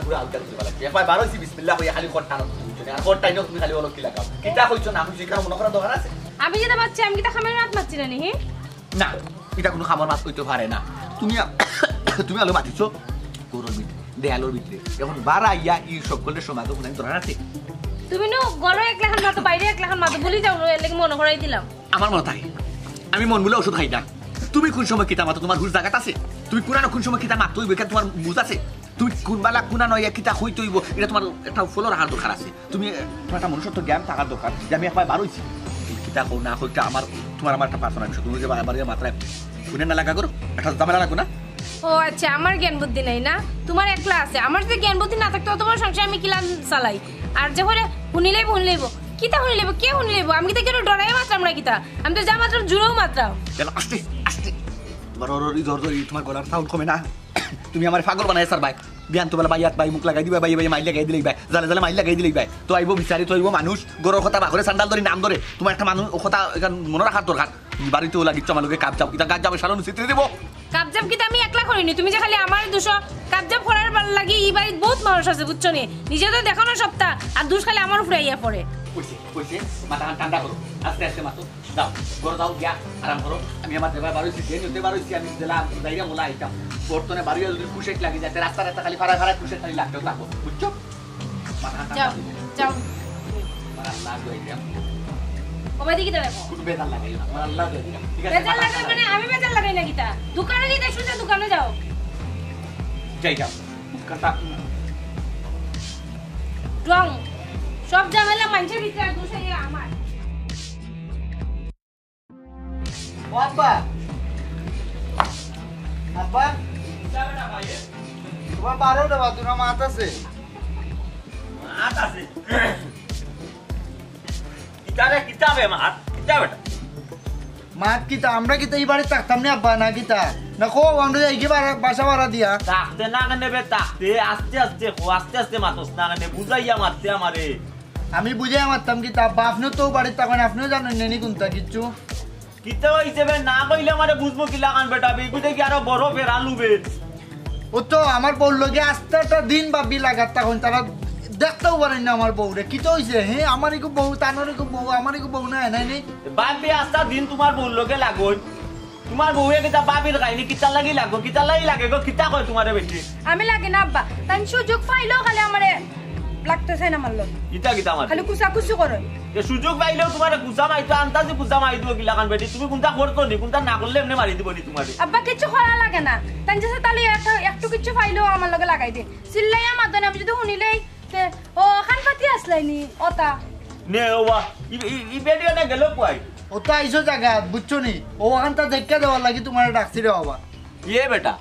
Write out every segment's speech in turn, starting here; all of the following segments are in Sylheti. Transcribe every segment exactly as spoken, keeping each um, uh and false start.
পুরা হালকা দিবা লাগবে। একবার বার অইছি, বিসমিল্লাহ কইয়া খালি কর টানো তুমি, বুঝছো নি? আর কর টাইনো তুমি খালি অলক কিলা খাও। কিতা কইছো না, আমি শিকার মনে করার দরকার আছে? আমি যেটা ভাবছি, আমি কিতা খামের মাত মাতছি না নি, হি? না, এটা কোনো খামের মাত অইতে পারে না। তুমি আ-, তুমি আলো মাতিছো ঘরর ভিতরে, দেয়ালর ভিতরে। এখন বার আইয়া ই সকলের সমাজে কোনো দরকার আছে? তুমি নু ঘরো এক লাখান মাতো, বাইরে এক লাখান মাতো, ভুলি যাও, এর লাগি মনে করাই দিলাম। আমার মনে থাকে, আমি মন বলে ওষুধ খাই না। তুমি কোন সময় কিতা মাতো, তোমার হুশ জাগাত আছে? তুমি কোন কোন সময় কিতা মাতো, ওই বেকার তোমার বুঝ আছে? তুমি কোন বালা কোন নয়, কিতা কইতে অইবো, এটা তোমার একটা ফলো রাখার দরকার আছে। তুমি, তোমার একটা মনুষ্যত্ব জ্ঞান থাকার দরকার যে আমি একবার বার অইছি। তুমি কিতা কও না কও, এটা আমার, তোমার আমার একটা পার্সোনাল বিষয়। তুমি যে আমার মাত্রায় শুনে না লাগা করো, একটা ঝামেলা লাগবো না। ও আচ্ছা, আমার জ্ঞান বুদ্ধি নাই না, তোমার একলা আছে। আমার যদি জ্ঞান বুদ্ধি না থাকতো, তোমার সংসার আমি কিলান চালাই? আর যে করে হুনিলেই হুনিলেইব, কিতা হুনিলেইব, কে হুনিলেইব? আমি কিতা কেউ ডরাই মাতরাম না কিতা? আমি তো যা মাতরাম জুরেও মাতরাম। কেন আস্তে আস্তে তোমার ওর ওর জোর জোর তোমার গলার সাউন্ড কমে না? তুমি আমার পাগল বানাই স্যার ভাই। বিয়ান তো বেলা ভাই, হাত ভাই, মুখ লাগাই দিবা ভাই, ভাই, মাইর লাগাই দিলেই ভাই, জালে জালে মাইর লাগাই দিলেই ভাই। তো আইবো বিচারি, তো আইবো মানুষ, গরুর কথা বাঘরে সান্ডাল ধরি নাম ধরে। তোমার একটা মানুষ ও কথা এখান মনে রাখার দরকার। তুমি বাড়িতে ও লাগিচ্ছ আমার লগে কাপ যাও, এটা গাছ যাবে সারানো ছিটে দেবো। কাবজাব কিতা আমি একলা করিনি, তুমি যে খালি আমার দোষ। কাবজাব করার বার লাগি ই বাড়িত বহুত মানুষ আছে, বুঝছো নি? নিজে তো দেখো না সবটা, আর দোষ খালি আমার উপরে আইয়া পড়ে। কইছে, কইছে, মাথা ঠান্ডা করো, আস্তে আস্তে মাতো। যাও, ঘরো যাও, গিয়া আরাম করো। আমি আমার দেবার বারইছি, যে নিতে বারইছি, আমি জেলা যাইরা মোলা আইতাম। বর্তনে বাড়ি যদি কুশেক লাগি যায়, রাস্তা রাস্তা খালি ফাড়ায় ফাড়ায় কুশেক খালি লাগতেও থাকবো, বুঝছো? মাথা ঠান্ডা যাও, করো। যাও। আমার আল্লাহ দোয়াই দিলাম। ওবাদি কিতা দেখো? কোনো বেজার লাগাইও না, আমার আল্লাহ দোয়াই দিলাম। ঠিক আছে? বেজার লাগাই মানে আমি বেজার লাগাই না কিতা? দোকানো যাইতে সোজা দোকানো যাও। যাই যাও। কথা রং। সব ঝামেলা মানুষের ভিতরে আর দোষ হইয়া আমার। ও আব্বা। আব্বা। তোমার বারোটা বাজে না, মাত আছে। মাত আছে। কিতারে কিতাবে মাত, কিতাবে এটা? মাত কিতা, আমরা কিতা ই বাড়িত থাকতাম না আব্বা, না কিতা? না কও, আমরা যাই কি বাড়া-, বাসা ভাড়া দিয়া? থাকতে না কেনে বে, থাকতে, আস্তে আস্তে কও, আস্তে আস্তে মাতস না কেনে, বুঝাইয়া মাততে আমারে। আমি বুঝাইয়া মাততাম কিতা আব্বা, আপনেও তো বাড়িত থাকইন, আপনেও জানইন না নি কুনতা কিচ্ছু। কিতা অইছে বে, না কইলে আমারে বুঝবো কিলাখান বেটা, বেগুতে কি আরো বড় ফেরালু বে। ও তো আমার বউর লগে আস্তা একটা দিন ভাবি লাগাত থাকইন, তারা দেখতেও পারইন না আমার বউরে। কিতা অইছে? হে, আমার ইগু বউ, তানর ইগু বউ, আমার ইগু বউ না, নাই, নাই। ভাবি আস্তা দিন তোমার বউর লগে লাগইন। তোমার বউয়ে কিতা ভাবির কাহিনী, কিতার লাগি লাগো, কিতার লাগি লাগে গো, কিতা কয় তোমারে বেটি? আমি লাগে না আব্বা, তাইন সুযোগ পাইলেও খালি আমারে লাগতে চাইন আমার লগে। ইতা কিতা আমার? খালি কুচাকুচি করইন। এ সুযোগ পাইলেও তোমারে কুচা মাইতো, আন্তাজি কুচা মারি দিবো কিলাখান বেটি। তুমি কুনতা করতো নি, কুনতা না করলে এমনে মারি দিবো নি তোমারে। আব্বা, কিচ্ছু করা লাগে না। তাইন যে তাইলে একটু, একটু কিচ্ছু পাইলেও আমার লগে লাগাই দে। চিল্লাইয়া মাতইন, আমি যদি হুনিলেই, তে, ও, খান পাতি আসলাই নি, ওতা। নে, ও বা, ই, ই, ই বেটি ওটা গেল কই? ওতা আইছো জাগাত, বুঝছো নি? ও, ওখানটা দেখিয়া দেওয়ার লাগি তোমারে ডাকছি রে বাবা। ইয়ে বেটা,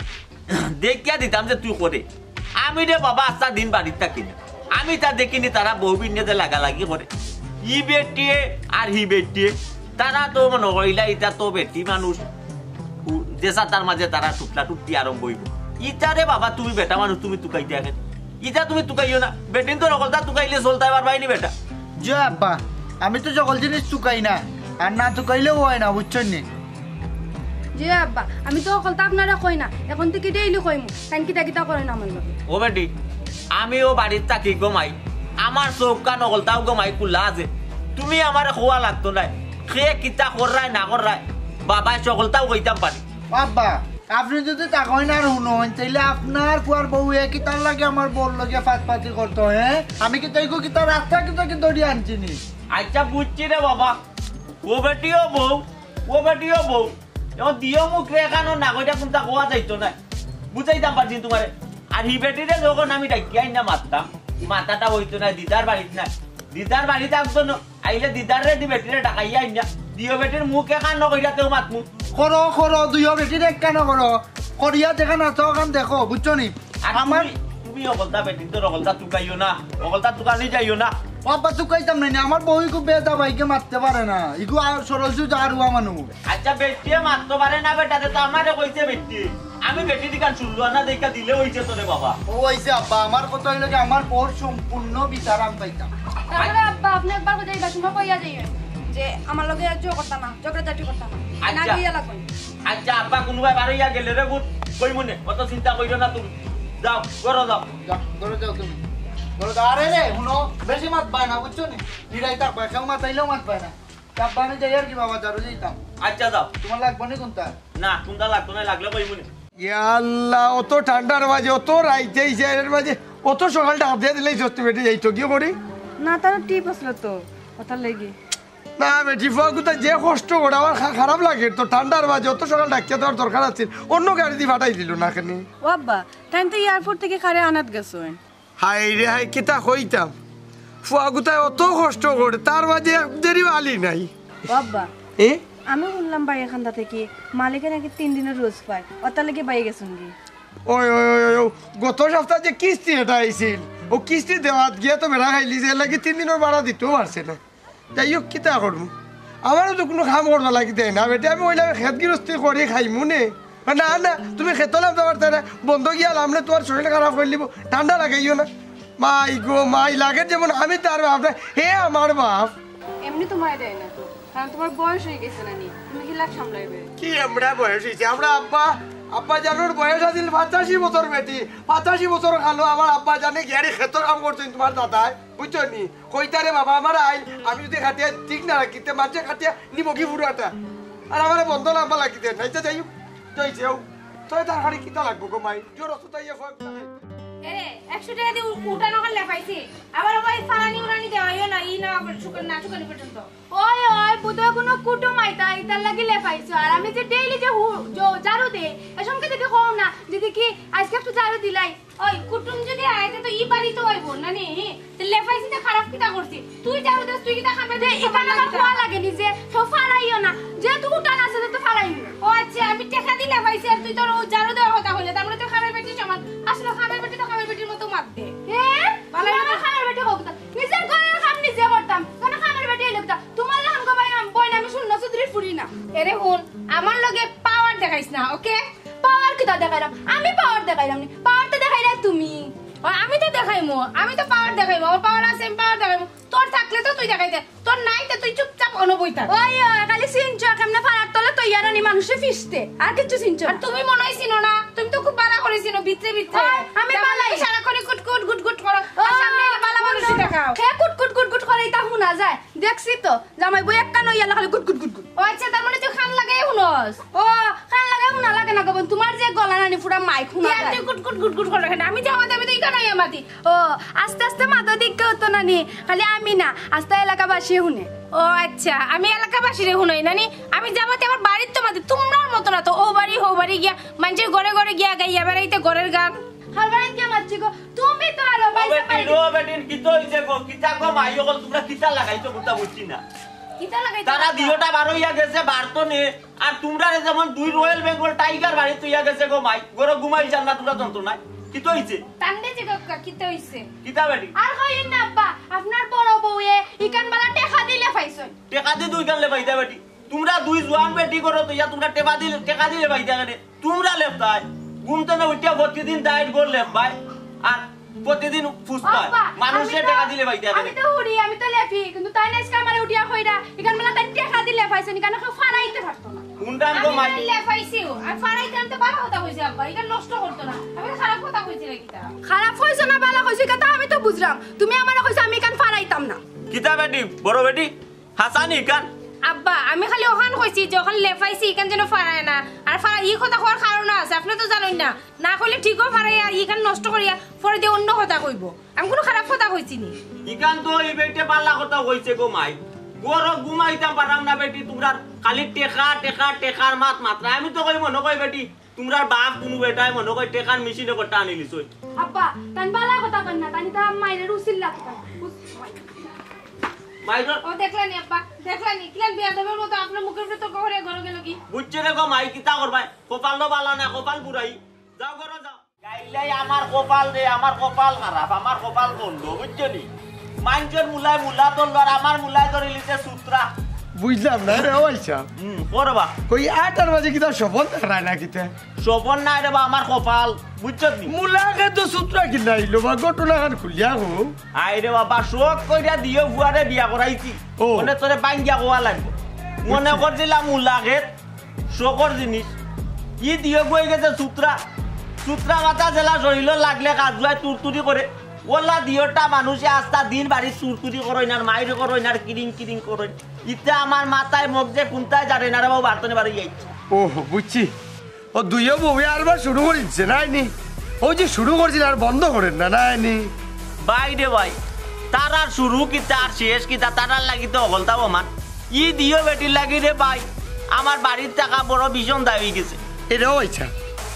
দেখিয়া দিতাম যে তুই করে। আমি রে বাবা, আস্তা দিন বাড়িত থাকি না। আমি তা দেখিনি তারা বউ বিন্নে যে লাগালাগি করে। ই বেটিয়ে আর হি বেটিয়ে, তারা তো মনো করিলা ইতা তো বেটি মানুষ। উ-, যে সাতার মাঝে তারা টুটলা টুটলি আরম্ভ অইবো। ইতারে বাবা তুমি বেটা মানুষ, তুমি তুকাইতে আগে। ইতা তুমি তুকাইও না। বেটিন তো হকলতা তুকাইলে চলতায় পারবায় নি বেটা। জি আব্বা, আমি তো হকল জিনিস তুকাই না, আর না তুকাইলেও অয় না, বুঝছইন নি? জি আব্বা, আমি তো হকলতা আপনারে কই না, এখন থাকি ডেইলি কইমু, তাইন কিতা কিতা করইন আমার লগে। ও বেটি, আমিও বাড়িত থাকি গো মাই, আমার চউখ কান হকলতাউ গো মাই খুলা আছে। তুমি আমারে কওয়া লাগতো নায়, কে কিতা কররায় না কররায়, বাবায় হকলতাউ কইতাম পারি। আব্বা, আপনে যদি থাকইন আর হুনইন, তাইলে আপনার পুয়ার বউয়ে কিতার লাগি আমার বউর লগে ফাতফাতি করতো, হে? আমি কিতা ইগু কিতা রাস্তা কিতা কি ধরি আনছি নি? আইচ্ছা, বুঝছি রে বাবা। ও বেটিও বউ, ও বেটিও বউ। এখন দিও মুখ রে কানো না কইরা কুনতা কওয়া যাইতো নায়। বুঝাইতাম পারছি তোমারে। আর হি বেটিরে যখন আমি ডাকিয়া আইনা মাততাম, মাতাটা অইতো নায়, দিদার বাড়িত নায়। দিদার বাড়িত থাকতো না। আইলে দিদাররে দি বেটিরে ডাকাইয়া আইনা, দিও বেটির মুখ এখান নকইরা তেও মাতমু। করো, করো, দুইও বেটির একখান করো। করিয়া যেখান আছে ওখান দেখো, বুঝছো নি? আর আমার তুমি, তুমি হকলতা বেটির তো হকলতা তুকাইও না, হকলতা তুকানি যাইও না। ও আব্বা তুকাইতাম নাই না, আমার বউ ইগু বেদা ভাইকে মাততে পারে না। ইগু আর সরল সুজা আর হুয়া মানুষ। আইচ্ছা, বেটিয়ে মাততে পারে না বেটা, তে তো আমারে কইছে বেটি। আমি বেটি দিকান শুনলু না, দেখা দিলে অইছে তো রে বাবা। ও অইছে আব্বা, আমার কথা অইলো কি, আমার বউর সম্পূর্ণ বিচার আমি পাইতাম। তারপরে আব্বা, আপনে একবার কইয়া যাইবা, সময় কইয়া যাইবা যে আমার লগে আর জো করতা না, ঝগড়াঝাটি করতা না। আইচ্ছা। না গিয়া লাগবে। আইচ্ছা, আব্বা কুনুবায় বারইয়া গেলে রে বুঝ, কইমুনে, অত চিন্তা কইরো না তুমি। যাও, ঘরো যাও। যাও, ঘরো যাও তুমি। ঘরো যাও। আরে রে, হুনো, বেশি মাতবায় না, বুঝছো নি? নিরাই থাকবায়, কেউ মাতাইলেও মাতবায় না। তা আব্বা, আমি যাই আর কি বাবা, ঝাড়ু দিতাম। আচ্ছা, যাও। তোমার লাগবো নি কোনটা? না, কোনটা লাগতো না, লাগলে কইমু নি। ইয়া আল্লাহ, অত ঠান্ডার মাঝে, অত রাইতে আইছে, এর মাঝে অত সকাল ডাক দিয়া দিলে সত্যি বেটি যাইতো কি করি? না, তার টিপ আসলো তো, ওটার লাগি। না বেটি, ফুয়াগুতা যে কষ্ট করে, আমার খা-, খারাপ লাগে তো। ঠান্ডার মাঝে অত সকাল ডাকিয়া দেওয়ার দরকার আছিল, অন্য গাড়ি দি পাঠাই দিল না কেনে? ও আব্বা, তাই তো এয়ারপোর্ট থেকে কারে আনাত গেছো। হায় রে হায়, কিতা কইতাম, ফুয়াগুতায় অত কষ্ট করে, তার মাঝে এক দেরি বালি নাই। ও আব্বা, এ আমি শুনলাম ভাই এখান থেকে মালিকে নাকি তিন দিনের রোজ পায়, ওটার লাগি বাইরে গেছেন কি? ওই ওই ওই ওই, ও গত সপ্তাহে যে কিস্তি এটা আইছিল, ও কিস্তি দেওয়াত গিয়া তো বেড়া খাইলি, যে লাগি তিন দিনের ভাড়া দিতেও পারছে না। যাই হোক, কিতা করবো, আমারও তো কোনো কাম করবা লাগি দেয় না বেটি। আমি কইলাম খেত গিরস্তি করি খাইমু নে। না না, তুমি খেতো লামতে পারতে না, বন্ধ গিয়া লামলে তোমার শরীর খারাপ করি লিব। ঠান্ডা লাগাইও না। মাই গো মাই, লাগে যেমন আমি তার বাপ না, হে আমার বাপ। এমনি তোমার দেয় না তো, কারণ তোমার বয়স হয়ে গেছে না নি, তুমি হিলাক সামলাইবে। কি আমরা বয়স হইছে? আমরা আব্বা, আব্বা জানর বয়স আছিল পঁচাশি বছর বেটি। পঁচাশি বছর কালো আমার আব্বা জানে গিয়ারি খেতর কাম করছেন তোমার দাদায়, বুঝছো নি? কইতারে বাবা, আমার আইল, আমি যদি খাটিয়া ঠিক না রাখিতে, মাঝে খাটিয়া নিব কি ফুরাটা। আর আমার বন্ধ লাম্বা লাগিতে নাই, তো যাই হোক, যাইছে হোক। তো তার খালি কিতা লাগবো গো মাই? জোর অসুতা ইয়ে ফোন। এরে, একশো টাকা দিয়ে উ-, উঠানো করলে পাইছি। আবার ওই ফালানি উড়ানি দেওয়াইও না, ই না আবার শুকান না শুকানি পর্যন্ত। ওই ওই, বুধহয় কোনো কুটুম আইতা, ইতার লাগি লেফাইছো। আর আমি যে ডেইলি যে হু-, জ-, ঝাড়ু দে, এসমকে দেখে কও না, যদি কি আজকে একটু ঝাড়ু দিলাই। ওই কুটুম যদি আয়, তে তো ই বাড়ি তো আইবো না নি? তে লেফাইছি তে খারাপ কিতা করছি? তুই ঝাড়ু দেস, তুই কিতা খাবে? তে ইখান আমার খোয়া লাগে নি যে, কেউ ফালাইও না। যেহেতু উঠান আছে, তো ফালাইও। ও আচ্ছা, আমি টেকা দি লেফাইছি, আর তুই তোর ও ঝাড়ু দেওয়ার কথা কইলে, তার মানে তুই খামের বেটির সমান। আসলে খামের বেটি তো খামের বেটির মতো মাত দে। এ? ভালো তোমার খামের বেটি হোক তা। নিজের ঘরের কাম নিজে করতাম। কেন খামের বেটি এলো তা? তোমার লাহান গো ভাই, আমি বইন, আমি শূন্য চুদ্রির ফুরি না। এরে হুন, আমার লগে পাওয়ার দেখাইস না, ওকে? পাওয়ার কিতা দেখাইলাম? আমি পাওয়ার দেখাইলাম নি। পাওয়ার তো দেখাইলাই তুমি। ও, আমি তো দেখাইমু, আমি তো পাওয়ার দেখাইমু, আমার পাওয়ার আছে, আমি পাওয়ার দেখাইমু। তোর থাকলে তো তুই দেখাইতে, তোর নাই তো তুই চুপচাপ অনবই থাক। ওই, ওই, খালি চিনছো, কেমনে ফালার তলে তৈয়ার নি মানুষে ফিসতে। আর কিচ্ছু চিনছো আর তুমি মনে হয় চিনো না, তুমি তো খুব ভালো করে চিনো ভিতরে ভিতরে। ওই, আমি তার মানে ভালাই। সারাক্ষণই কুট কুট গুট গুট করো। আর সামনে এলে ভালো মানুষই দেখাও। কে কুট কুট গুট গুট করে, এটা হুনা যায়। দেখছি তো, জামাই বউ এক কানো ইয়ালা খালি গুট গুট গুট গুট গুট। ও আচ্ছা, তার মানে তুই কান লাগাই হুনস। ও, কান লাগাই হুনা লাগে না গো বইন, তোমার যে গলা নানি পুরা মাইক হুনা ইয়ার যায়। তুই কুট কুট গুট গুট করো কেন? আমি যে আমার দাবি তুই কেন ইয়া মাতি? ও, আস্তে আস্তে মাতো দিকে হতো না নি, খালি আমি না, আস্তে এলাকাবাসী হুনে। ও আচ্ছা, আমি এলাকাবাসীরে হুনাই নানি। আমি যাবাতে আমার বাড়ির তো মাতি, তোমরার মতো না তো। ও বাড়ি হো বাড়ি গিয়া, মানুষের ঘরে ঘরে গিয়া গাইয়া বেড়াইতে ঘরের গান। হালবারাত কে মারছি গো, তুমি তো আরো ও বাইসা বেটি, পাইলে। ও বেটি, কিতা হইছে গো? কিতা গো মাই অকল, তোমরা কিতা লাগাইছো? বুঝতা বুঝছি না। কিতা লাগাই তারা দিওটা বারো ইয়া গেছে, বারতো নে। আর তোমরারে যেমন দুই রয়্যাল বেঙ্গল টাইগার বাড়িত থইয়া গেছে গো মাই, ঘরো ঘুমাই যান না তোমরা যন্ত্রণায়। কিতা হইছে? তান্ডে যে গক্কা, কিতা হইছে? কিতা বেটি? আর কইন না আব্বা, আপনার বড় বউয়ে ইকান বালা টেকা দিলে পাইছইন। টেকা দি দুই কান লেবাইতা বেটি। তোমরা দুই জোয়ান বেটি ঘরো থইয়া তোমরা টেকা দিলে, টেকা দিলে পাইতা কেনে? তোমরা লেপতায়। ঘুম তো না উঠিয়া প্রতিদিন ডায়েট ঘর লেপবায়। আর প্রতিদিন ফুসবায়। আব্বা, মানুষে আমি তো, টেকা দিলে পাইতা আমি কেনে? তো উড়ি, আমি তো লেপি, কিন্তু তাই না আজকে আমারে উঠিয়া কইরা, ইকান বালা তাই টেকা দিলে পাইছইন, ইকান কেউ ফালাইতে পারতো না। হুনরাম গো আমি মাই। তো লেফাইছিও। আর ফারাইতাম তো ভালো কথা কইছে আব্বা। ইকান নষ্ট করতো না। আমি খারাপ কথা কইছি রে কিতা? খারাপ কইছো না, বালা কইছো, ইকান তো আমি তো বুঝলাম। তুমি আমারে কইছো আমি ইকান ফালাইতাম না। কিতা বেটি, বড় বেটি? হাসানি ইকান? আব্বা, আমি খালি ওখান কইছি যে ওখান লেফাইছি, ইকান যেন ফারায় না। আর ফারা-, ই কথা কওয়ার কারণ আছে, আপনে তো জানইন না। না কইলে ঠিকও ফারাই, আর ইকান নষ্ট করিয়া পরে দিয়া অন্য কথা কইবো। আমি কুনু খারাপ কথা কইছি নি। ইকান তো ই বেটে বালা কথা কইছে গো মাই। ঘরো ঘুমাইতাম পারাম না বেটি, তোমরার খালি টেকা, টেকা, টেকার মাত মাত্রা। আমি তো কই মনো কই বেটি, তোমরার বাপ কুনু বেটায় মনো কই টেকার মেশিন একটা আনিলিছইন। আব্বা, তান বালা কথা কইন না, তানি তা মাইরে রুসিল্লা কথা। মাইরর। ও দেখলানি আব্বা, দেখলানি। কিলান বিয়াদবের মতো আপনার মুখের উপরে তর্ক করে ঘরে গেল কি? বুঝছি রে গো মাই, কিতা করবায়? কপাল তো বালা না, কপাল বুড়াই। যাও ঘরো যাও। গাইলাই আমার কপাল রে, আমার কপাল খারাপ, আমার কপাল বন্ধ, বুঝছো নি? মাইনষর মুলায় মুলা ধরলো আর আমার মুলায় ধরিলিছে সুত্রা। বুঝলাম না রে, ও আইসা। হুম, করবা। কই আটার মাঝে কিতা স্বপন দেখায় না কিতা? স্বপন নাই রে বা, আমার কপাল, বুঝছো নি? মুলাকে তো সুত্রা কিনা আইলো বা, ঘটনা খান খুলিয়া কো। আই রে বাবা, শখ কইরা দিও ফুয়ারে বিয়া করাইছি। ও। মনে তোরে বাঙ্গিয়া কোয়া লাগবো। মনে করছিলাম মুলাকে শখর জিনিস। ই দিও গই গেছে সুত্রা। সুতরা মাথা জেলা শরীরও লাগলে কাজুয়ায় তুরতুরি করে। ওলা দিওটা মানুষে আস্তা দিন বাড়ি তুরতুরি করইন আর মাইর করইন আর কিরিং কিরিং করইন। ইতে আমার মাথায় মগজে কুন্তায় জানে না রে বাবু, বার্তনে বাড়ি যাইছে। ওহ, বুঝছি। ও দুইও বউয়ে আরবার শুরু করি দিছে, নায়নি? ওই যে শুরু করছিল আর বন্ধ করের না, নায়নি? ভাই রে ভাই, তারার শুরু কিতা আর শেষ কিতা, তারার লাগি তো অকলতা অমান। ই দিও বেটির লাগি রে ভাই, আমার বাড়ির থাকা বড় ভীষণ দায় অই গেছে। এরে ও আচ্ছা,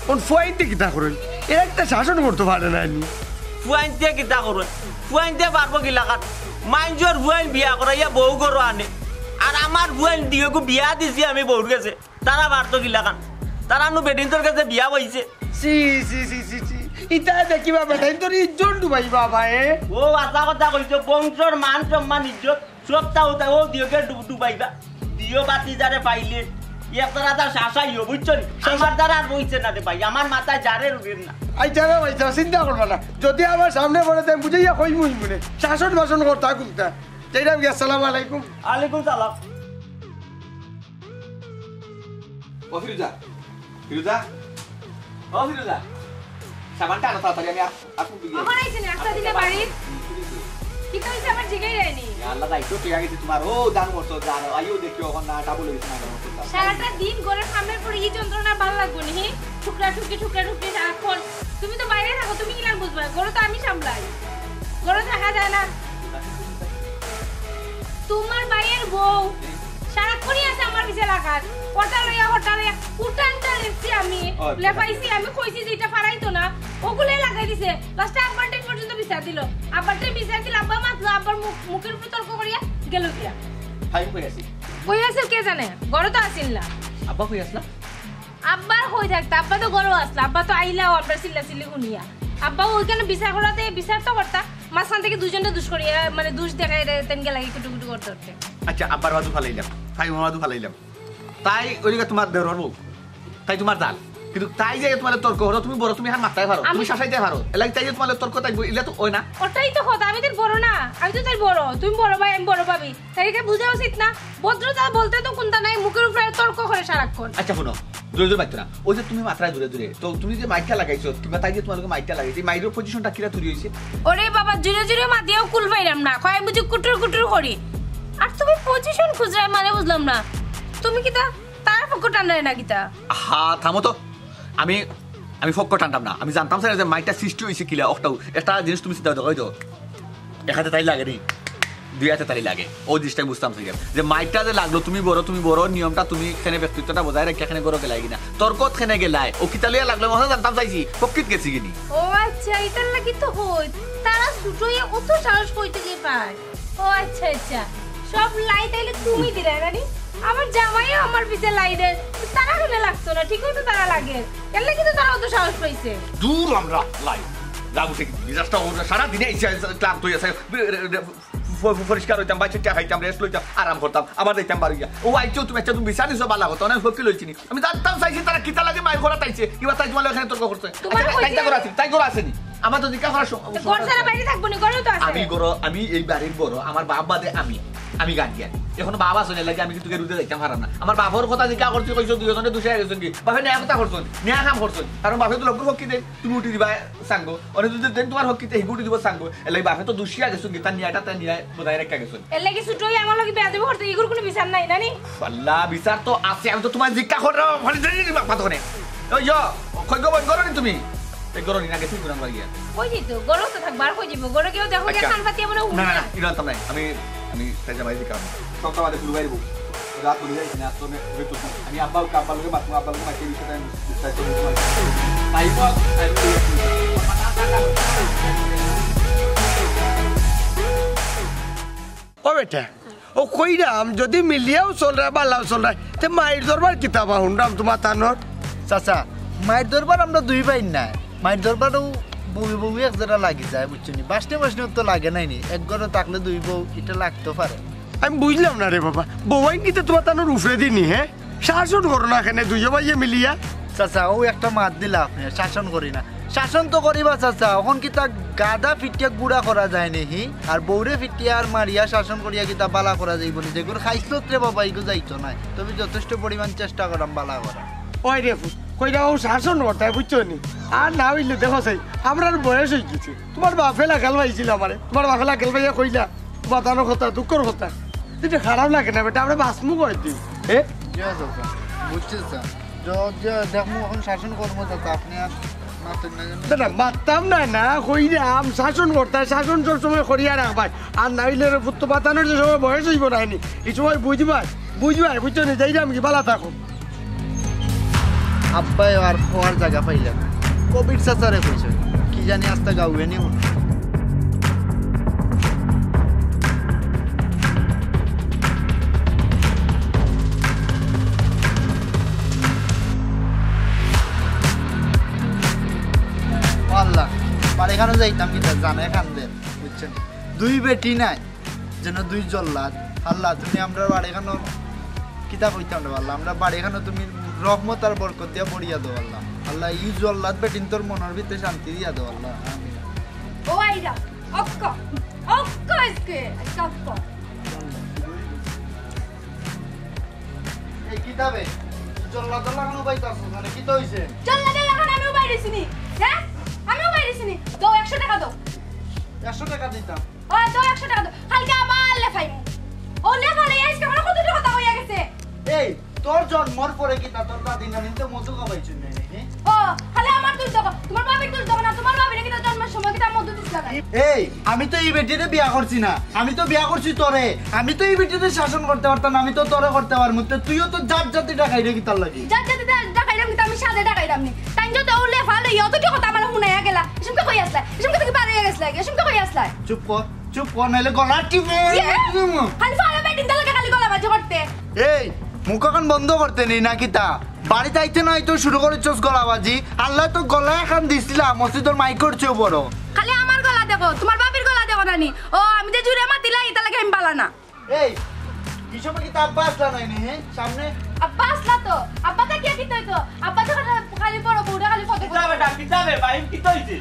কোন ফুয়াইন্তে কিতা করইন? এরা একটা শাসন করতে পারে নায়নি? ফুয়াইন্তে কিতা করইন? ফুয়াইন্তে পারবো কিলাখান? মাইনষর ফুয়াইন বিয়া করাইয়া বউ ঘরো আনে, আর আমার ফুয়াইন দিওগু বিয়া দিছি আমি বউর গেছে। তারা পারতো কিলাখান? তারা নু বেটিন্তর গেছে বিয়া বইছে। ছি, ছি, ছি, ছি, ছি। ইতা দেখিবা বেটাইন্তর ইজ্জত ডুবাইবা বাবায়। ও, হাছা কথা কইছো, বংশর মান সম্মান ইজ্জত সবতা উতা ও দিওকে ডু-, ডুবাইবা। দিও বাতি যারে পাইলে, একতারা তার শাসাইও, বুঝছো নি? আমার দ্বারা আর বইছে না রে ভাই, আমার মাথায় যারে রুগের না। আইচ্ছা রে ভাই, চিন্তা করবা না। যদি আমার সামনে পড়ে, তাই বুঝাইয়া কইমু মনে। শাসন বাসন করতা কুন্তা। যাইরাম গি, আসসালামু আলাইকুম। আলাইকুম সালাম। ও ফিরুজা, ফিরুজা, ও ফিরুজা, সাবানটা আনো তাড়াতাড়ি, আমি আর, আর কোন দিকে? অখন আইছেন একটা দিনে বাড়ি। কিতা অইছে আমার জিগাই যায়নি। ইয়া আল্লাহ, দায়িত্ব পেয়ে গেছে তোমার। ও, দান করছো, দান। আইও দেখি, অখন না, ডাবল অইছে না, ডাবল অইছে না। সারাটা দিন ঘরের কামের পরে ই যন্ত্রণা ভালা লাগবো নি? টুকরা টুকরি, টুকরা টুকরি সারাক্ষণ। তুমি তো বাইরে থাকো, তুমি কিলা বুঝবা? ঘরে তো আমি সামলাই। ঘরে থাকা যায় না। তোমার ভাইয়ের বউ সারাক্ষণই আছে আমার পিছে লাগাত। ওটা লইয়া, ওটা লইয়া, উঠানটা লেখছি আমি, ও, আচ্ছা। লেফাইছি, আমি কইছি যে ইটা ফারাইতো না, ওগুলাই লাগাই দিছে। লাস্টে আব্বার টেন পর্যন্ত বিচার দিল। আব্বার টেন বিচার দিল, আব্বা মাতলো, আব্বার মুখ, মুখের উপরে তর্ক করিয়া গেল গিয়া। হাই, কই আছি? কই আছিল কে জানে? ঘরে তো আছিল না। আব্বা কই আসলা? আব্বা কই থাকতা? আব্বা তো ঘরো আসলা। আব্বা তো আইলাও আমরা চিল্লা চিল্লি শুনিয়া। আব্বা ওইখানে বিচার করাতে বিচার তো করতা। মাঝখান থেকে দুইজনটা দুষ করিয়া, মানে, দুষ দেখাই রে, তেন গেলা কুটু কুটু করতে করতে। আচ্ছা, আব্বার বাদু ফালাইলাম, ফাইমার বাদু ফালাইলাম। তাই ওই দিকে তোমার দেওরর বউ, তাই তোমার জাল। কিন্তু তাই যে তোমার তর্ক করো, তুমি বড়, তুমি হার মারতে পারো, আমি তুমি শাসাইতে পারো। এলাকি তাই যে তোমার তর্ক তাই বই-, ইলা তো ওই না। ওটাই তো কথা, আমি তো বড় না, আমি তো তাই বড়, তুমি বড় ভাই, আমি বড় ভাবি। তাই এটা বুঝা উচিত না? ভদ্রতা বলতে তো কোনটা নাই, মুখের উপরে তর্ক করে সারাক্ষণ। আচ্ছা, শুনো, জোরে জোরে মারতো না। ওই যে তুমি মাতরায় জোরে জোরে, তো তুমি যে মাইকটা লাগাইছো, কিংবা তাই যে তোমার লগে মাইকটা লাগাইছে, এই মাইকর পজিশনটা কিরা তৈরি হইছে? ওরে বাবা, জোরে জোরে মাতিও কুল পাইলাম না, কয় আমি বুঝি কুটুর কুটুর করি। আর তুমি পজিশন খুঁজরায় মানে বুঝলাম না, তুমি কিতা তার পক্ষ টানরায় না কিতা? আহা, থামো তো। আমি, আমি পক্ষ টানতাম না। আমি জানতাম স্যার যে মাইকটা সৃষ্টি হইছে কিলা, ওটাও একটা জিনিস তুমি চিন্তা করো, ওই তো এক হাতে তালি লাগে নি, দুই হাতে তালি লাগে। ও জিনিসটা আমি বুঝতাম চাইলাম যে মাইকটা যে লাগলো, তুমি বড়, তুমি বড়, নিয়মটা তুমি এখানে ব্যক্তিত্বটা বজায় রাখি এখানে গরো গেলাই কিনা, তর্কত এখানে গেলাই, ও কিতা লইয়া লাগলো, আমি জানতাম চাইছি, পক্ষিত গেছি কিনি। ও আচ্ছা, এটার লাগি তো হই, তারা ছোট হইয়া অত সাহস কইতে গিয়ে পায়। ও আচ্ছা আচ্ছা, সব লাই তাইলে তুমি দিলে না নি? আমার জামাইও আমার পিছে লাই দেয়, তারা কেনে লাগতো না? ঠিকই তো তারা লাগে, এর লাগি তো তারা অত সাহস পাইছে। দূর আমরা লাই, রাগ উঠে গেছে, মেজাজটা ওর সারা দিনে এসে ক্লান্ত হয়ে আছে। ফ-, ফ-, পরিষ্কার হইতাম, বাচ্চা চা খাইতাম, রেস্ট লইতাম, আরাম করতাম, আবার যাইতাম বাড়ি গিয়া। ও আইছো, তুমি একটা তুমি বিচার দিছো, বালা কথা, অনেক ফকিল হইছি নি। আমি জানতাম চাইছি তারা কিতা লাগে মাইর করা তাইছে, এবার তাই তোমার এখানে তর্ক করছে। তোমার আচ্ছা, তাই কইছে তাই করে আছে, তাই করে আছে নি। আমার তো জিজ্ঞাসা করার সম-, তো সময় ঘর ছাড়া আছে। বাইরে থাকবো নি, ঘরেও তো আছে। আমি ঘর, আমি এই বাড়ির ঘর, আমার বাপ বাদে আমি, আমি গার্ডিয়ান। এখন বাবা চলে লাগে, আমি কিন্তু রুদে যাইতাম পারাম না। আমার বাপর কথা জিজ্ঞাসা করছি, কইছো দুইজনে দুষে গেছেন কি? বাপে ন্যায় কথা করছেন, ন্যায় কাম করছেন। কারণ বাপে তো লক্ষ্য ফকি দেয়, তুমি উঠি দিবা সাঙ্গ। ওরে যদি দেন তোমার হক কিতে হিগুটি দিব সাঙ্গ। এলাই বাপে তো দুষিয়া গেছো কি, তার ন্যায়টা তার ন্যায় বজায় রাখা গেছো। এর লাগি ছোট হইয়া আমার লগে বেয়াদবি করতে, ইগুর কোনো বিচার নাই, নানি? আল্লাহ, বিচার তো আছে, আমি তো তোমার জিজ্ঞা করলাম, ওখানে যাই নি বাপ, পাতো নে। ওই যা, খৈগ বন্ধ করো নি তুমি? এই করো নি, না গেছি গুনান বাড়ি গিয়া। কই যাইতো? ঘরো তো থাকবো, আর কই যাইবো? ঘরো গিয়েও দেখো যে আচ্ছা। খান পাতিয়া মনে না, না, না, হয়। ইরান তো নাই। আমি, আমি তাই জামাই দিকে আমি। সব তো আমাদের গুরু বাইরে বউ। রাত বলি যাই না, তো মে-, মে তো আমি আব্বা, আব্বা লোকে মাত-, আব্বা লোকে মাতিয়ে দিতে টাইম, টাইম তো বুঝলাম। তাই বল, তাই বল। ও বেটা, ও কইরাম, যদি মিলিয়াও চলরায়, বালাও চলরায়, তে মাইর দরবার কিতা বা হুনরাম তোমার তানর? চাচা, মাইর দরবার আমরা দুই ভাইর নায়। মাইর দরবারও বউয়ে বউয়ে এক জারা লাগি যায়, বুঝছো নি? বাসনে বাসনে তো লাগে নাই নি। এক ঘরো থাকলে দুই বউ, ইটা লাগতো পারে। আমি বুঝলাম না রে বাবা, বউয়াইন কিতা তোমার তানর উফরে দিনি, হে? শাসন করো না কেনে দুইও ভাইয়ে মিলিয়া? চাচা, ও একটা মাত দিলা আপনে, শাসন করি না। শাসন তো করিবা চাচা, অখন কিতা গাধা ফিটিয়া গুড়া করা যায় নি হি? আর বউরে ফিটিয়া আর মারিয়া শাসন করিয়া কিতা বালা করা যাইবো নি? যেগুর খাইছলত রে বাবা, ইগু যাইতো নায়। তবে যথেষ্ট পরিমাণ চেষ্টা করাম বালা করা। ওই রে ফুত, কইরা ও শাসন করতায়, বুঝছো নি? আর না অইলে দেখো চাই, আমরার বয়স অইগেছে। তুমার বাপে লাখাল পাইছিল আমারে, তুমার বাপে লাখাল পাইয়া কইলা, বাতানো কথা, দুঃখর কথা, ইটা খারাপ লাগে না বেটা, আমরা বাঁচমু কয়দিন? এ? জি চাচা, বুঝছি চাচা। য-, যে দেখমু অখন শাসন করমু চাচা, আপনে আর মাতইন না যেন। না, না, মাততাম না, না, কইরাম, শাসন করতায়, শাসন সব সময় করিয়া রাখবায়। আর না অইলে রে পুত, বাতানোর যে সময় বয়স অইবো না নি, ই সময় বুঝবায়, বুঝবায়, বুঝছো নি? যাইরাম গি, বালা থাকো। আব্বায় আর কওয়ার জাগা পাইলা না। কবির চাচারে কইছে, কি জানি আস্তা গাউয়ে নি হুনছে। ও আল্লাহ, বাড়িখানো যাইতাম কিতা, জানে কান্দে, বুঝছো নি? দুই বেটি নাই, যেন দুই জল্লাদ। আল্লাহ, তুমি আমরার বাড়িখানো কিতা কইতাম রে আল্লাহ, আমরার বাড়িখানো তুমি রহমত আর বরকত দিয়া ভরিয়া দেও আল্লাহ। আল্লাহ, ই জল্লাদ বেটিন্তর মনর ভিতরে শান্তি দিয়া দেও আল্লাহ। আমিন। ও আইরা, অক্ক, অক্ক আজকে, আজকে অক্ক। এই কিতা বে? জল্লাদ জল্লাদ কেনে উবাইতাছো? মানে কিতা অইছে? জল্লাদ জল্লাদ কেনে আমি উবাই দিছি নি? হ্যাঁ? আমি উবাই দিছি নি? দাও, একশো টেকা দাও। একশো টেকা দিতাম। ও, দাও, একশো টেকা দাও। কালকে আবার লেফাইমু। ও লেফালে আজকে আমার কত কথা কইয়া গেছে। এই, তোর জন্মর পরে কিতা তোর দাদি নানিন্তে মধু খাবাইছইন নি, নি? ও, খালি আমার দুষ দেখো, তুমার বাবির দুষ দেখো না, তুমার বাবিরে কিতা জন্মর সময় কিতা মধু দিছলা না? এই, আমি তো ই বেটিরে বিয়া করছি না, আমি তো বিয়া করছি তোরে। আমি তো ই বেটিরে শাসন করতে পারতাম না, আমি তো তোরে করতে পারমু। তে তুইও তো জাত জাতি ডাকাইরে কিতার লাগি? জাত জাতি ডা-, ডাকাইরাম কিতা, আমি সাধে ডাকাইরাম নি। তাইন যদি ও লেফা লইয়া অত কি কথা আমার হুনাইয়া গেলা, ইসুমকে কই আসলা, ইসুমকে তুমি বার অইয়া গেছলা, ইসুমকে কই আসলা? চুপ কর, চুপ কর, নাইলে গলা টিপে ইয়ে? খালি ফাড়া বেটিন তাহলে খালি গলাবাজি করতে। এই, মুখ অখন বন্ধ করতে নি না কিতা? বাড়িত আইতে না আইতে শুরু করেছস গলাবাজি। আল্লায় তো গলা একখান দিছলা, মসজিদর মাইকর চেয়েও বড়। খালি আমার গলা দেখো, তুমার বাবির গলা দেখো না নি? ও, আমি যে জুরে মাতিলাই, ইতা লাগে আমি বালা না। এই, ই সময় কিতা আব্বা আসলা নায় নি, হে? সামনে? আব্বা আসলা তো, আব্বা থাকিয়া কিতা অইতো? আব্বা তো খালি, খালি বড় বউরে খালি ফটো কিতা বেটা, কিতা বে, ভাই, কিতা অইছে?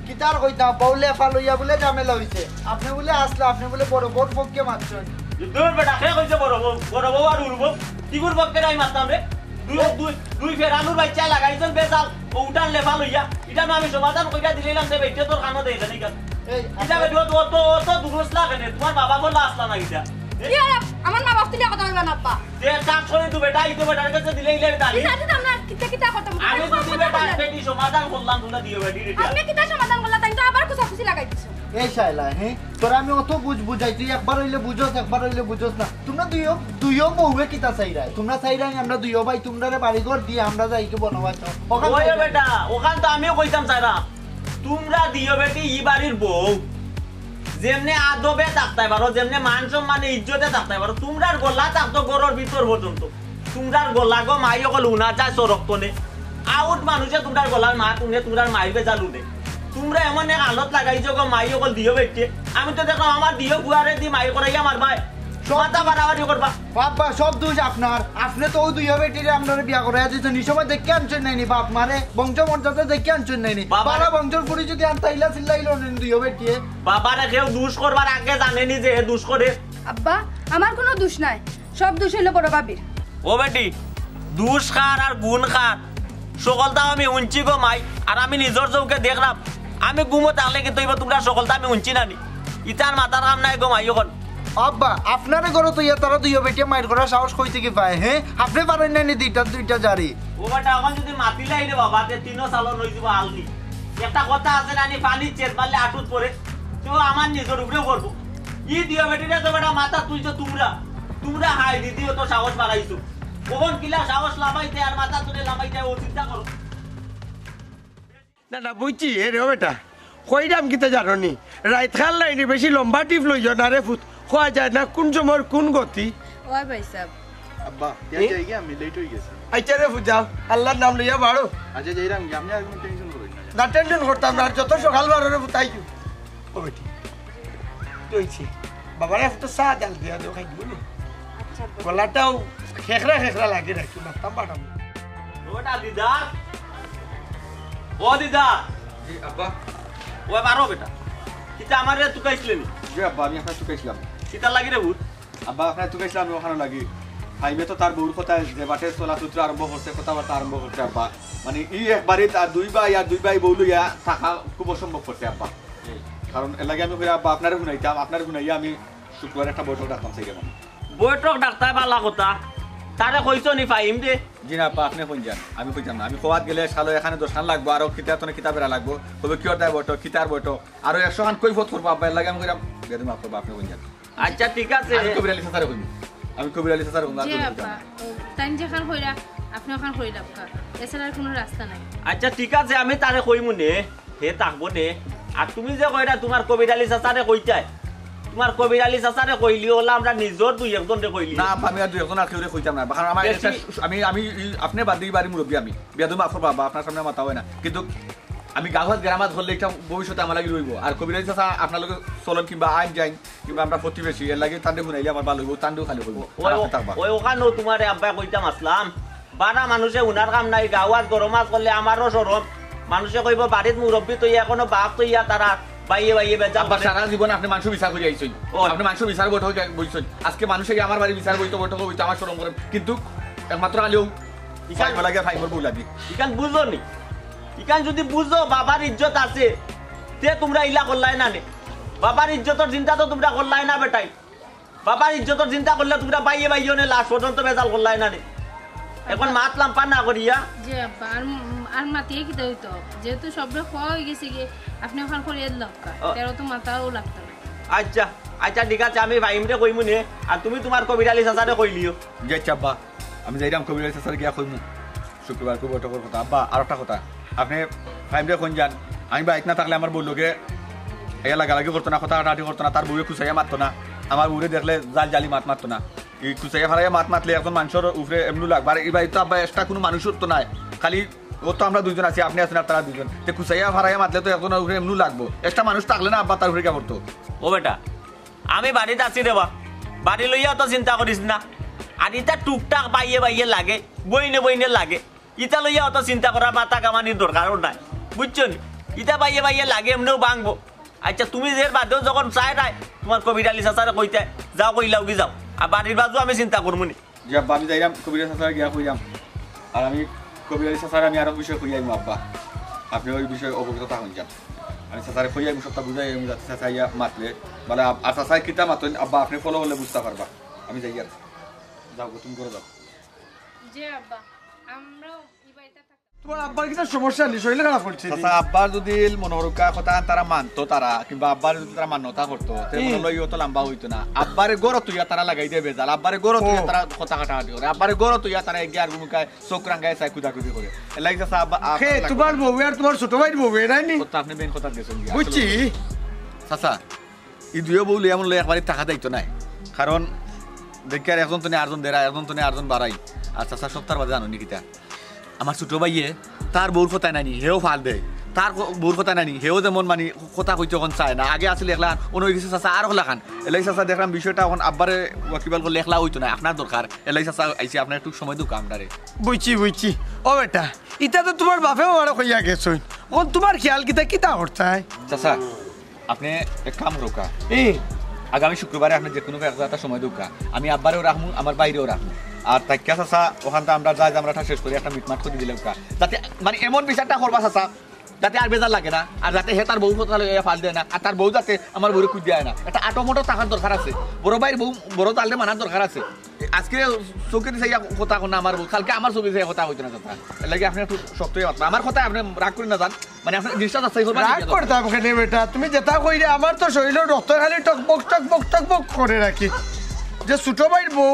কিতা আর কইতাম, বউ লেফা লইয়া বুলে ঝামেলা অইছে। আপনে বুলে আসলা, আপনে বুলে বড় বউর পক্ষে মাতছইন। দূর বেটা, কে কইছে বড় বউ? বড় বউ আর উড় বউ? কিগুর পক্ষে আমি মাততাম রে? দুই, দুই, দুই ফেরানুর বাইচ্চা লাগাইছইন বেজাল, ও উঠান লেফা লইয়া। ইটা না আমি সমাধান কইরা দিলাইলাম, তে বেটিয়ে তোর কানো দেয় না, ঠিক আছে? এই, ইটা বেটি, ও তো, ও তো, ও তো দুরুস লাগে না, তুমার বাবা বললা আসলা না ইটা। এ? কি আর আপ-, আমার মা বাপ তুলিয়া কথা কইবা না, আব্বা। যে কাজ করে তো বেটা, এই তো বেটার কাছে দিলে ইলে দাঁড়ি। কিতা দিতাম না, কিতা, কিতা করতাম? আমি তো দিবে তার বেটি সমাধান করলাম, তোমরা দিও বেটি রেডি। আপনি কিতা সমাধান করলা? তাই তো আবার কুচাকুচি লাগাই দিছো। এই শায়লা, হ্যাঁ? তোরা আমি অত বুঝ বুঝাই, তুই একবার অইলে বুঝোস, একবার অইলে বুঝোস না। তোমরা দুইও, দুইও বউয়ে কিতা চাইরায়? তোমরা চাইরায় আমরা দুইও ভাই, তোমরারে বাড়ি ঘর দিয়া আমরা যাই কি বনবাস। ওখান ওই থেকে বেটা, ওখান তো আমিও কইতাম চাইরাম। তোমরা দিও বেটি ই বাড়ির বউ, যেমনে আদবে থাকতায় পারো, যেমনে মান সম্মানে ইজ্জতে থাকতায় পারো, তোমরার গলা থাকতো ঘরর ভিতর পর্যন্ত। তোমরার গলা গো মাই অকল উনা যায় সড়ক তনে। আউট মানুষে তোমরার গলার মাত উনে, তোমরার মাই বেজাল উনে। তোমরা এমন এক হালত লাগাইছো গো মাই অকল দিও বেটিয়ে। আমি তো দেখলাম আমার দিও বুয়ারে দি মাই করাইয়া মারবায়। মাথা বাড়াবাড়ি করবা। বাবা, সব দোষ আপনার। আপনে তো ওই দুইও বেটিরে আপনারে বিয়া করাইয়া দিছইন। ই সময় দেখিয়া আনছইন নায় নি বাপ মারে? বংশ মর্যাদা দেখিয়া আনছইন নায় নি? বাবা। বালা বংশর ফুড়ি যদি আনতা ইলা চিল্লাইলো নি দুইও বেটিয়ে। বাবারে কেউ দুষ করবার আগে জানে নি যে হে দুষ করে। আব্বা, আমার কুনু দুষ নাই, সব দুষ অইলো বড় ভাবির। ও বেটি, দুষ কার আর গুণ কার, সকলতা আমি হুনছি গো মাই, আর আমি নিজর চউখে দেখলাম। আমি ঘুমো থাকলে কিতা অইবো, তোমরা সকলতা আমি হুনছি না নি? ইতার মাথার কাম নাই গো মাই অকল। আব্বা, আপনারে ঘরো থইয়া তারা দুইও বেটিয়ে মাইর করার সাহস কই থাকি পায়, হে? আপনে পারইন না নি দুইটা দুইটা জারি? ও বেটা, অখন যদি মাতিলাই রে বাবা, তে তিনও সালন অই যিবো আলদি। একটা কথা আছে না নি, পানির ছেদ মারলে আটুত পড়ে। তো আমার নিজর উপরে করবো। ই দিও বেটিরে তো বেটা মাথা তুলছো তোমরা। তোমরা হায় দিদি অত সাহস বাড়াইছো। কখন কিলা সাহস লাফাইতে আর মাথা তুলে লাফাইতে ও চিন্তা করো। না, না, বুঝছি, এ রে বেটা। কইরাম কিতা জানো নি? রাইত খাল নাই নি, বেশি লম্বা টিপ লইও না রে ফুত। কওয়া যায় না কুন সময় কুন গতি। ওই ভাই সাহেব। আব্বা, ইয়া এ? যাই গিয়া, আমি লেট অই গেছি। আচ্ছা রে ফুত, যাও। আল্লাহর নাম লইয়া বাড়ো। আচ্ছা, যাইরাম গিয়া, আপনে আর কোনো টেনশন করইন না। না, টেনশন করতাম না, আর যত সকাল বাড়ো রে ফুত, আইও। ও বেটি, তুই ছি। বাবারে, একটু চা জাল দিয়া দেও, খাই দিব নি? আচ্ছা, আব্বা। গলাটাও খেখরা খেখরা লাগে না, একটু মারতাম পাঠাবো। ও বেটা, দিদা। ও দিদা। জি, আব্বা। ও বারো বেটা। কিতা আমারে তুকাইছলে নি? জি, আব্বা, আমি আপনারে তুকাইছলাম। কিতা লাগি রে ভূত? আব্বা, আপনারে তুকাইছলাম, আমি অখানো লাগি। ফাইমে তো তার বউর কথায় যে বাটে চলাচুত্রা আরম্ভ করছে, কথাবার্তা আরম্ভ করছে আব্বা। মানে ই এক বাড়িত আর দুই ভাই আর দুই ভাই বউ লইয়া থাকা খুব অসম্ভব করছে আব্বা। কারণ এর লাগি আমি কইরা আব্বা আপনারে হুনাইতাম, আপনারে হুনাইয়া আমি শুক্রবার একটা বৈঠক ডাকতাম চাইরাম আমি। বৈঠক ডাকতায় বালা কথা, তারে কইছো নি ফাইম দে? জি না আব্বা, আপনে কইন যান, আমি কইতাম না। আমি কওয়াত গেলে সালো এখানে দশ খান লাগবো, আরো কিতা তনে কিতা বেড়া লাগবো, কইবো কিওর দায় বৈঠক, কিতার বৈঠক, আরো একশো খান কৈফত করবো আব্বা, এর লাগি আমি কইরাম বেদম আব্বা, আপনে কইন যান। আচ্ছা, ঠিক আছে। আমি কবির আলী চাচারে কইমু। আমি কবির আলী চাচারে কইমু, আর জি কইমু আব্বা, না। ও, তাইন যেখান কইরা, আপনে ওখান কইরা আব্বা। এছাড়া আর কোনো রাস্তা নাই। আচ্ছা, ঠিক আছে, আমি তারে কইমু নে, হে থাকবো নে। আর তুমি যে কইরা তোমার কবির আলী চাচারে কইতায়, তোমার কবির আলী চাচারে কইলি ওলা আমরা নিজর দুই একজনরে কইলি। না, আমি আর দুই একজন আর কেউরে কইতাম না। কারণ আমার বেশি একটা সু-, আমি, আমি, ই, আপনে বাদ দিয়ে বাড়ি মুরব্বী আমি। বেদম মাফ করবা, আপনার সামনে মাথা হয় না। কিন্তু আমি গাওয়াত গ্রামাত করলে এটা ভবিষ্যতে আমার লাগি রইবো। আর কবির আলী চাচা আপনার লগে চলন কিংবা আইন যাইন, কিংবা আমরা প্রতিবেশী, এর লাগি তানরে হুনাইলে আমার ভালো হইবো, তানরেও খালি হইবো। ওই, আর আপনি থাকবা। ওই ওখানেও তোমারে আব্বায় কইতাম আসলাম, বারা মানুষে হুনার কাম নাই, গাওয়াত গরম আজ করলে আমারও শরম। মানুষে কইবো বাড়িত মুরব্বী তো এখনো বাপ তো ইয়া তারা বাইয়ে বাইয়ে বেজাল আব্বা করে। সারা জীবন আপনি মানুষ বিচার করে আইছেন, ওই। আপনি মানুষ বিচার বৈঠকে বইছেন। আজকে মানুষে গিয়ে আমার বাড়ি বিচার বইতো বৈঠকে বইতো আমার শরম করে, কিন্তু একমাত্র আলিও ইখান ফাইমর লাগে, ফাইমর বউ লাগে। ইখান বুঝো নি? ইখান যদি বুঝো, বাবার ইজ্জত আছে, তে তোমরা ইলা করলাই না নে। বাবার ইজ্জতর চিন্তা তো তোমরা করলাই না বেটাই। বাবার ইজ্জতর চিন্তা করলে তোমরা বাইয়ে বাইয়ে নে লাশ পর্যন্ত বেজাল করলাই না নে। এখন মাত লাম্পা না করিয়া। যে আব্বা, আর, আর মাতিয়ে কিতা হইতো? যেহেতু সবরে খোয়া হয়ে গেছে গিয়ে, আপনি এখন করিয়ে দিলাম কা। ও। তেরো তো মাথাও লাগতো না। আচ্ছা, আচ্ছা, ঠিক আছে, আমি ফাইমরে কইমু নে, আর তুমি তোমার কবির আলী চাচারে কইলিও। জি আচ্ছা আব্বা, আমি যাইরাম কবির আলী চাচারে গিয়া কইমু। শুক্রবার খুব বৈঠকর কথা। আব্বা, আর একটা কথা, আপনি ফাইমরে কইন যান, আমি বাড়িত না থাকলে আমার বউর লগে এ লাগালাগি করতো না, কথা কাটাকাটি করতো না, তার বউয়ে কুচাইয়া মারতো না, আমার বউরে দেখলে জাল জালি মাত মারতো না। এই কুচাইয়া ফারাইয়া মাত মাতলে একজন মানুষের উপরে এমনু লাগবো। আর এই বাড়িত তো আব্বা extra কোনো মানুষ উঠতো নাই, খালি ও তো আমরা দুইজন আছি, আপনি আছেন আর তারা দুইজন। তে কুচাইয়া ফারাইয়া মাতলে তো একজনের উপরে এমনু লাগবো। Extra মানুষ থাকলে না আব্বা তার উপরে কে করতো? ও বেটা, আমি বাড়িত আছি রে বা, বাড়ি লইয়া অত চিন্তা করিস না। আর ইতা টুকটাক বাইয়ে বাইয়ে লাগে, বইনে বইনে লাগে, ইতা লইয়া অত চিন্তা করার মাথা কামানির দরকারও নাই, বুঝছো নি? ইতা বাইয়ে বাইয়ে লাগে, এমনেও ভাঙবো। আচ্ছা, তুমি যে বাদেও যখন চায় নাই, তোমার কবির আলী চাচারে কইতে যাও, কইলাও কি যাও, আর বাড়ির বাজু আমি চিন্তা করবো নি। জি আব্বা, আমি যাইরাম কবির আলী চাচারে গিয়া কইরাম, আর আমি কবির আলী চাচারে আমি আরো বিষয়ে কইয়া আইমু আব্বা, আপনি ওই বিষয়ে অবগত থাকুন যান। আমি চাচারে কইয়া আইমু, সবটা বুঝাই আইমু, যাতে চাচা ইয়া মাতলে, মানে আব-, আর চাচায় কিতা মাতইন আব্বা, আপনি follow করলে বুঝতে পারবা। আমি যাই আর যাও গো, তুমি করে যাও। জি আব্বা, আমরাও ই বাড়িতে থাকতাম। তোমার আব্বার কিছু সমস্যা নেই, শরীর খারাপ করছে নি? চাচা, আব্বার যদি মনে করুকা কথা তারা মানতো তারা, কিংবা আব্বার যদি তারা মান্যতা করতো, তে হুম। মনে হয় অত লম্বা হইতো না। আব্বারে গরো তুইয়া তারা লাগাই দেবে জাল, আব্বারে গরো তুইয়া ও। তারা কথা কাটাকাটি করে, আব্বারে গরো তুইয়া তারা এগিয়ে আর ভূমিকায় চোখ রাঙ্গায় চাই কুদাকুদি করে। এর লাগি চাচা আব্বা, আব্বা হে, লাগবে। তোমার বউ আর তোমার ছোট ভাইর বউ, এরাই নি? ও তো আপনি মেইন কথা গেছেন গিয়া। বুঝছি। চাচা, এই দুইও বউ লইয়া মন লইয়া একবারে টাকা দিত নাই, কারণ দেখি আর একজন তনে আরজন দেরা, একজন তনে আরজন বাড়াই। আর চাচা সপ্তাহ বাদে জানো নি কিতা, আমার ছোট ভাইয়ে তার বউর কথা নানি, হেও ফাল দেয়। তার ক-, বউর কথা নানি, হেও যেমন মানি কথা কইতে এখন চায় না। আগে আসলে একলা, অন হয়ে গেছে চাচা আর একলা খান। এলাই চাচা দেখলাম বিষয়টা এখন আব্বারে ওয়াকিবহাল করলে একলা হইতো না, আপনার দরকার। এলাই চাচা আইছে, আপনার একটু সময় দুকা আমরারে। বুঝছি, বুঝছি। ও বেটা, ইটা তো তোমার বাপেও আমারে কইয়া গেছইন। এখন তোমার খেয়াল কিতা, কিতা করতায়? চাচা, আপনি এক কাম করুকা। ই? আগামী শুক্রবারে আপনি যে কোনো একটা সময় দেউকা। আমি আব্বারেও রাখমু, আমার ভাইরেও রাখমু। আর তাকিয়া চাচা, ওখানটা আমরা যাই, আমরা শেষ করি, একটা মিটমাট করে দিলাউকা। যাতে, মানে, এমন বিচারটা করবা চাচা, যাতে আর বেজার লাগে না, আর যাতে হে তার বউ কথা লইয়া ফাল দেয় না, আর তার বউ যাতে আমার বউরে খুঁজ দেয় না। একটা আটো মোটো থাকার দরকার আছে। বড় ভাইর বউ, বড় জালরে মানার দরকার আছে। আজকে চোখে দিছে ইয়া কথা কো না আমার বউ, কালকে আমার চোখে দিছে কথা কইতো না চাচা। এর লাগি আপনি একটু শক্ত হয়ে মাতবা। আমার কথা আপনি রাগ করি না যান, মানে, আপনি জিনিসটা যাচাই করবেন, রাগ করতাম কেনে বেটা? তুমি যেটা কইরে, আমার তো শরীরে রক্ত খালি টকবক, টকবক, টকবক করে রাখি। যে ছোট ভাইর বউ,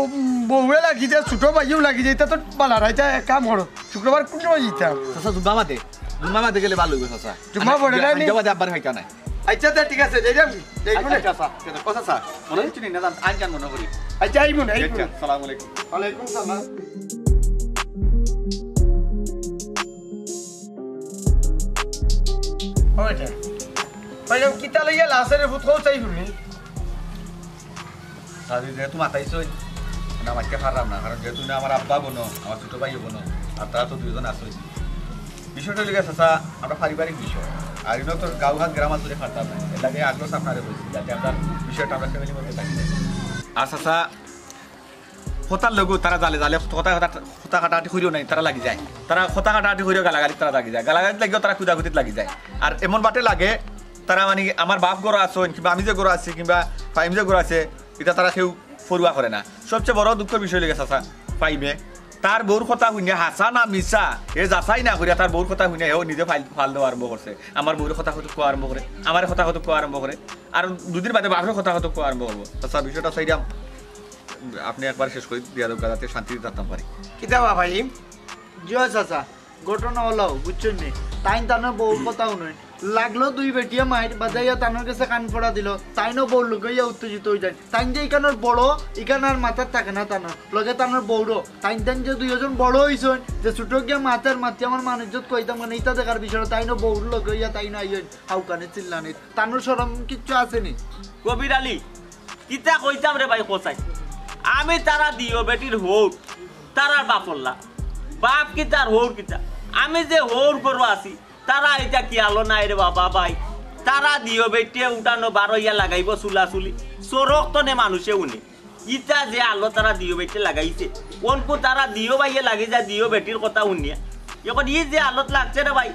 বউয়ে লাগি যায়, ছোট ভাইও লাগি যায়, এটা তো বালা না। এটা এক কাম করো, শুক্রবার কোন সময় দিতাম? চাচা, জুম্মা বাদে, জুম্মা বাদে গেলে ভালো হইব, চাচা। জুম্মা পড়ে নাই নি? জুম্মা বাদে আব্বার খাইতা নাই। আচ্ছা, তে ঠিক আছে, যাই যাম। যাই আচ্ছা, মনে? আচ্ছা, চাচা, চাচা, ও চাচা, মনে হচ্ছে নি না জান, আইন জান মনে করি। আচ্ছা, আইব না, আইব আচ্ছা, না। সালাম আলাইকুম। ওয়ালাইকুম সালাম। ওইটা। ভাইজান, কিতা লইয়া লাসের ফুত কও চাই শুনি? সাজি যেহেতু মাতাইছই, না মাততে পারলাম না, কারণ যেহেতু না আমার আব্বা বনো, আমার ছোট ভাই বনো, আর তারা তো দুইজন আছই। বিষয়টা হইলে গেছে, চাচা, আমরা পারিবারিক বিষয়। আর ইনো তো গাঁও ঘাট গ্রাম আসলে পারতাম না। এর লাগে আগলো আপনারে কইছি, যাতে আমরা বিষয়টা আমরা ফ্যামিলির মধ্যে থাকি। আর চাচা, কথার লগেও তারা জালে জালে কথা কথা কথা কাটাকাটি করিও নাই, তারা লাগি যায়। তারা কথা কাটাকাটি করিও গালাগালিত তারা লাগি যায়, গালাগালিত লাগিও তারা কুদাকুদিত লাগি যায়। আর এমন বাটে লাগে তারা মানে আমার বাপ ঘরো আছইন কিংবা আমি যে ঘরো আছি কিংবা ফাইম যে ঘরো আছে, ইটা তারা কেউ পরোয়া করে না। সবচেয়ে বড় দুঃখর বিষয় লাগে চাচা, ফাইমে তার বউর কথা হুনিয়া হাছা না মিছা এ যাচাই না করিয়া তার বউর কথা হুনিয়া হেও নিজে ফাল ফাল দেওয়া আরম্ভ করছে। আমার বউর কথা কত কওয়া আরম্ভ করে, আমার কথা কত কওয়া আরম্ভ করে, আর দুদিন বাদে বাপরে কথা কত কওয়া আরম্ভ করবো। চাচা, বিষয়টা চাইলাম আপনি একবার শেষ করে দিয়া দেওয়া যাতে শান্তিতে থাকতাম পারি। কিতা বা ভাই? জি অয় চাচা, ঘটনা অলাউ বুঝছইন নি? তাইন তানর বউর কথা হুনইন, লাগলো দুই বেটিয়ে মাইর বাজাইয়া তানর গেছে কান ফড়া দিল, তাইনও বউর লগে ইয়া উত্তেজিত অইযাইন। তাইন যে ইখানর বড়, ইখান আর মাথাত থাকে না তানর, লগে তানর বউরও। তাইন তাইন যে দুইজন বড় অইছইন, যে ছোট গিয়া মাতের মাতি আমার মান ইজ্জত কইতাম কেনে, ইতা দেখার বিষয় না, তাইনও বউর লগে ইয়া তাইনও আইন, হাউকানি চিল্লানি, তানর শরম কিচ্ছু আছে নি। কবির আলী, কিতা কইতাম রে ভাই কসাই, আমি তারা দিও বেটির হউর, তারার বাপল্লা, বাপ কিতা আর হউর কিতা, আমি যে হউর করবো আছি, তারা ইটা কি আলো নাই রে বাবা ভাই। তারা দিও বেটিয়ে উঠানো বারইয়া লাগাইবো চুলাচুলি, চরক তনে মানুষে উনি। ইটা যে আলো তারা দিও বেটিয়ে লাগাইছে, অনকু তারা দিও বাইয়ে লাগি যায় দিও বেটির কথা হুনিয়া। এখন ই যে আলোত লাগছে রে ভাই,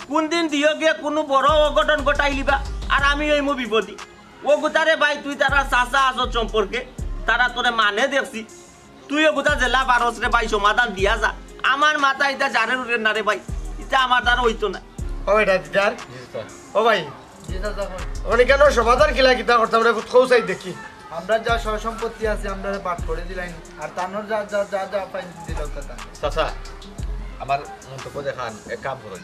কোনদিন দিও গিয়া কুনু বড় অঘটন ঘটাইলিবা, আর আমি অইমু বিপদি। অগুতারে ভাই, তুই তারা চাচা আছস সম্পর্কে, তারা তোরে মানে দেখছি, তুই অগুতা যেলা পারস রে ভাই, সমাধান দিয়া যা। আমার মাথা ইতা জারের উঠের না রে ভাই, ইতা আমার দ্বারা অইতো না। ও বেটা দিদার, জি স্যার। ও ভাই, জি স্যার, স্যার। মানে কেন সমাধান কিলা কিতা করতাম রে, খুব খোঁজ চাই দেখি। আমরা যা সয় সম্পত্তি আছে, আমরা বাট করে দিলাম, আর তানর যা, যা, যা, যা পাই দিলাম কথা। চাচা, আমার মন্তব্য দেখান, এক কাম করুন,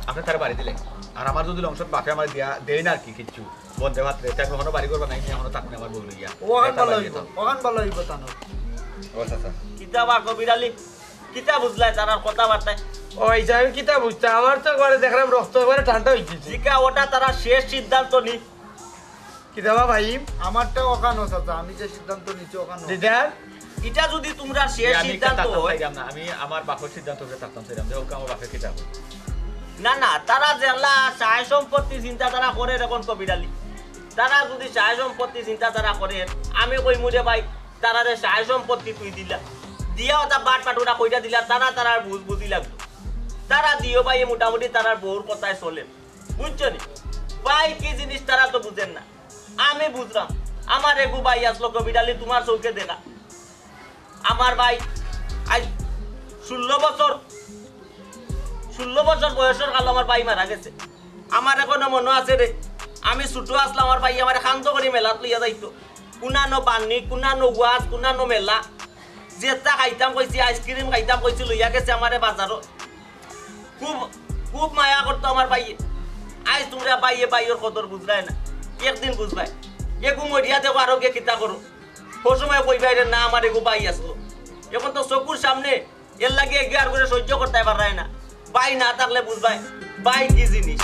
আপনি তারে বাড়ি দিলেন, আর আমার যদি অংশ বাপে আমার দিয়া দেয় না আর কি কিচ্ছু, বন্ধে ভাত রে, তাই এখনো বাড়ি করবা নাই, এখনো থাকবে আমার বউ লইয়া। ওখান এটা ভালো বাড়ি হইব, দিতাম। ওখান ভালো হইব তানর। ও চাচা। কিতা বা কবির আলী, কিতা বুঝলায় তারার কথাবার্তায়? ওই যে আমি কিতা বুঝতাম, আমার তো একবারে দেখলাম রক্ত একবারে ঠান্ডা হয়ে গেছে। জিকা ওটা তারা শেষ সিদ্ধান্ত নি। কিতা বা ভাই? আমারটা ওখানো চাচা, আমি যে সিদ্ধান্ত নিচ্ছি ওখানো। দিদার? এটা যদি তোমরা শেষ আমি সিদ্ধান্ত থাকতাম হয়। চাইলাম না, আমি আমার বাপর সিদ্ধান্ত উপরে থাকতাম চাইলাম, যে হোক আমার বাপে কিতা হবে। না, না, তারা যেলা সয় সম্পত্তি চিন্তাধারা করে এখন কবির আলী, তারা যদি সয় সম্পত্তি চিন্তাধারা করে, আমি কইমু রে ভাই, তারা যে সয় সম্পত্তি তুই দিলা, দিয়া ওটা বাট পাটুরা কইটা দিলা, তারা তারার বুঝ বুঝি লাগতো। তারা দিও ভাই মোটামুটি তারার বউর কথায় চলে, বুঝছো নি? ভাই কি জিনিস তারা তো বুঝেন না, আমি বুঝলাম। আমার এগু ভাই আসলো কবির আলী, তোমার চোখে দেখা। আমার ভাই আজ ষোলো বছর, ষোলো বছর বয়সের কালো আমার ভাই মারা গেছে। আমার এখনো মনে আছে রে, আমি ছোট আসলাম, আমার ভাই আমার কান্দ করি মেলাত লইয়া যাইতো। কুনানো বান্নি, কুনানো ওয়াজ, কুনানো মেলা, যেটা খাইতাম কইছি, আইসক্রিম খাইতাম কইছি, লইয়া গেছে আমারে বাজারো। খুব, খুব মায়া করতো আমার ভাইয়ে। আজ তোমরা ভাইয়ে ভাইয়ের কদর বুঝরায় না, একদিন বুঝবায়। এগু মরিয়া দেখো আরো গিয়ে কিতা করো, ও সময় কইবায় রে না আমার এগু ভাই আসলো। এখন তো চকুর সামনে, এর লাগি এগিয়ে আর করে সহ্য করতে পারায় না। ভাই না থাকলে বুঝবায় ভাই কি জিনিস।